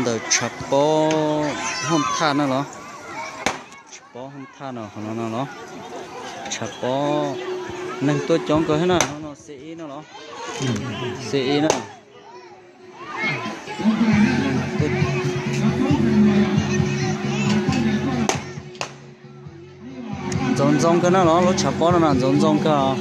Ntawm tshav pob Hooj Thaj na los, tshav pob Hooj Thaj no, qhov no no los, tshav pob, neeg tuaj coob kawg thiab na, no no C ib no los, C ib na. Ntxoov ntxoo kawg na los, lub tshav pob no na ntxoov ntxoo kawg.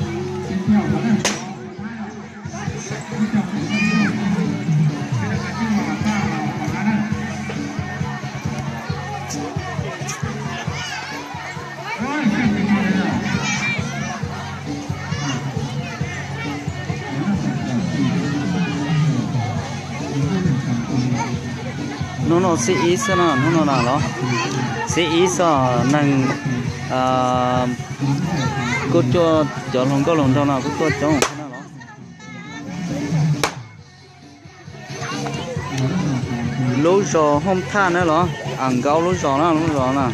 Hnub no C ib xwb na, hnub no na los, C ib xwb, neeg kuj tuaj, cov hluas nkauj hluas nraug no kuj tuaj coob na los. Lub zos Hooj Thaj na los, a nkaub lub zos na, lub zos na.